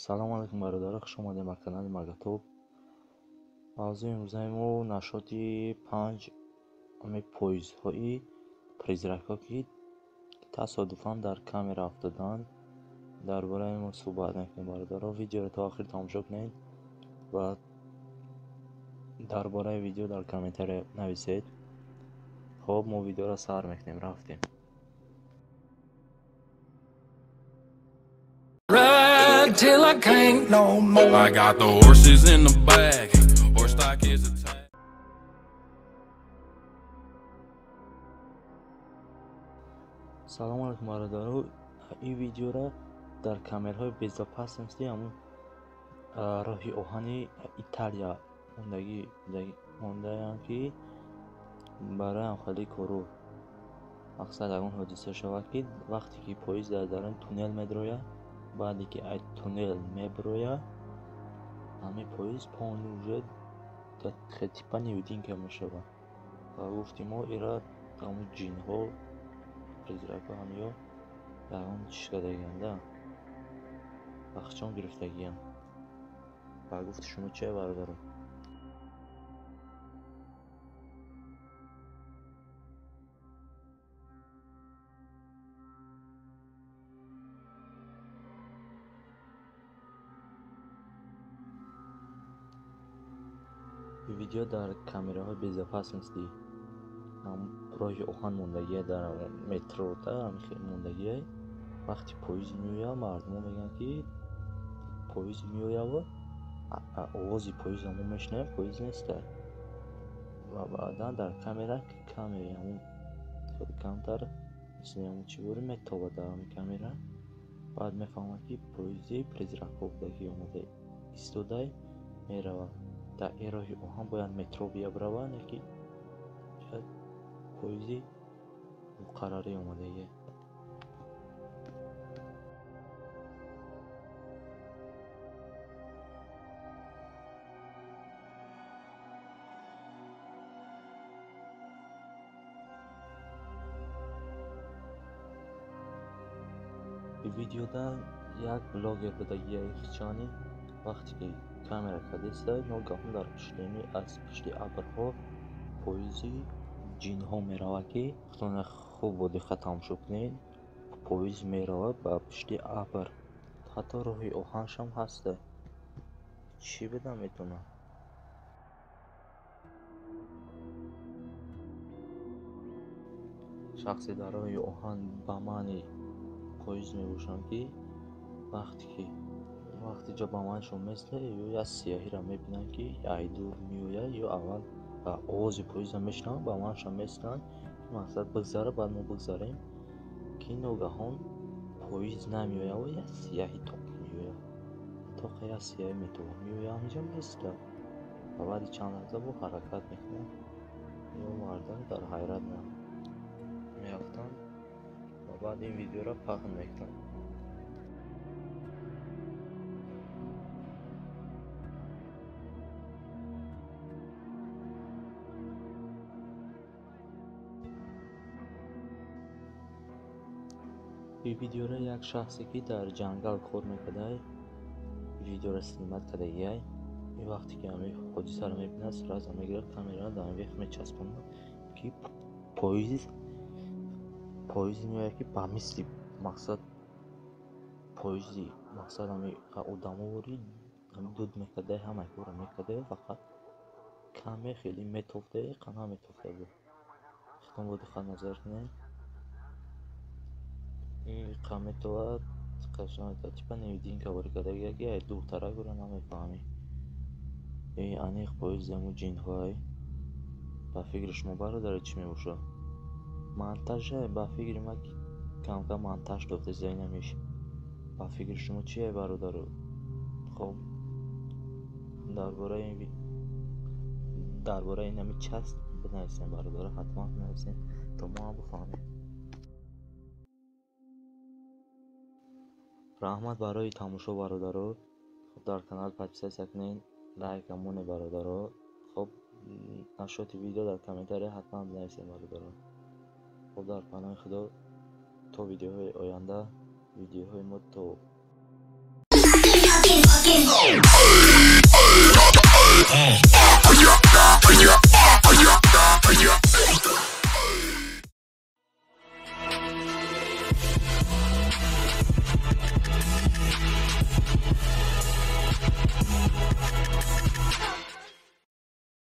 Салом алейкум бародарон, хуш омадед ба канали Магатоб. Мавзӯи имрӯзаи мо нашоти 5 ҳамин поездҳои призракҳо, ки тасодуфан дар камера афтоданд, дар бораи мо суҳбат мекунем. Бародарон, видеоро то охир тамошо кунед ва дар бораи видео дар комментария нависед. Хоб, мо видеоро сар мекунем, рафтем. Till I can't no more. I got the horses in the bag. Horse stock is attached. Салом алейкум бародаро. Ин видеоро дар камераҳои безопасности ҳамун роҳи оҳани Италия мондаям, ки барои ҳамхелӣ кору мақсад ягон ҳодиса шавад, ки вақте ки поезд дар даруни туннел медрояд, баъде ки аз туннел мебирояд, ҳамин поезд полный уже типа невидимка мешавад. Ва гуфти мо ира ҳамун ҷинҳо, призракҳо ҳамиё ягон чиз кардагианда, вақтчон гирифтагиям. Ба гуфти шумо чия, бародарон? Видео дар камераҳои безопасности роҳи оҳан мондагия, дар метро мондагия. Вақти поезд меояд, мардумо мегӯянд, ки поезд меояд, овози поездро мо мешунавем, поезд неста. Ва баъдан дар камера каме ҳамун камтар мисли ҳамун чӣ бурӣ метобад дар ҳамин камера. Баъд мефаҳмад, ки поезди призракҳо буда, ки омада истодай меравад. Дар ин роҳи оҳан бояд метро биябравад, не ки поезди муқаррарӣ омадагия. Видеода як блогер будагия хичани, вақте ки камера кардиста, ногаҳон дар пуштими аз пушти абрҳо поезди ҷинҳо меравад, ки худтон хуб бо диққат тамошо кунед. Поезд меравад ба пушти абр, ҳатто роҳи оҳаншам ҳаста. Чӣ буда метавонад? Шахсе дар роҳи оҳан ба маъни поезд мебошанд, ки вақте ҷо ба маънишон места, ё як сиёҳиро мебинанд, ки ай дур меояд, ё аввал овози поездро мешунаванд, ба маънишон местанд, ки мақсад бигзара, баъд мо бигзарем, ки ногаҳон поезд намеояд ва як сиёҳи тоқ меояд. Тоқа як сиёҳӣ метобад, меояд ҳаминҷо места. Ва баъди чанд лаҳза бо ҳаракат мекунад, ё мардум дар ҳайрат меафтанд ва баъд ин видеоро паҳн мекунанд. Ин видеоро як шахсе, ки дар ҷангал кор мекардай, видеоро снимат кардагиай. Ин вақте ки ҳамин ҳодисаро мебинад, сразу мегирад камераро дар вех мечаспонад, ки поезд меояд, ки ба мисли мақсад поезди мақсад ҳамин одамовори дуд мекардай, ҳамаи корро мекардай, фақат каме хеле метофтай, қа наметофта буд. Худтон бо диққат назар кунед. Ин қа метовад, типа невидимка ворид кардагия, ки ай дуртарак ӯро намефаҳмӣ. Ин аниқ поезди ҳамун ҷинҳоай. Ба фикри шумо, бародаре, чӣ мебошад? Монтажа, ба фикри ман, ки камкам монтаж дофтеса инамиш. Ба фикри шумо чие, бародаро? Хоб, дар бораи инами част бинависем, бародаро, ҳатман бинависем, то мо ҳам бифаҳмем. Раҳмат барои тамошо, бародаро. Хоб, дар канал подписаться кунед, лайк монед, бародаро. Хоб, нашоти видео дар комментария ҳатман бинависем, бародаро. Хоб, дар паноҳи Худо то видеоҳои оянда, видеоҳои мо то Fucking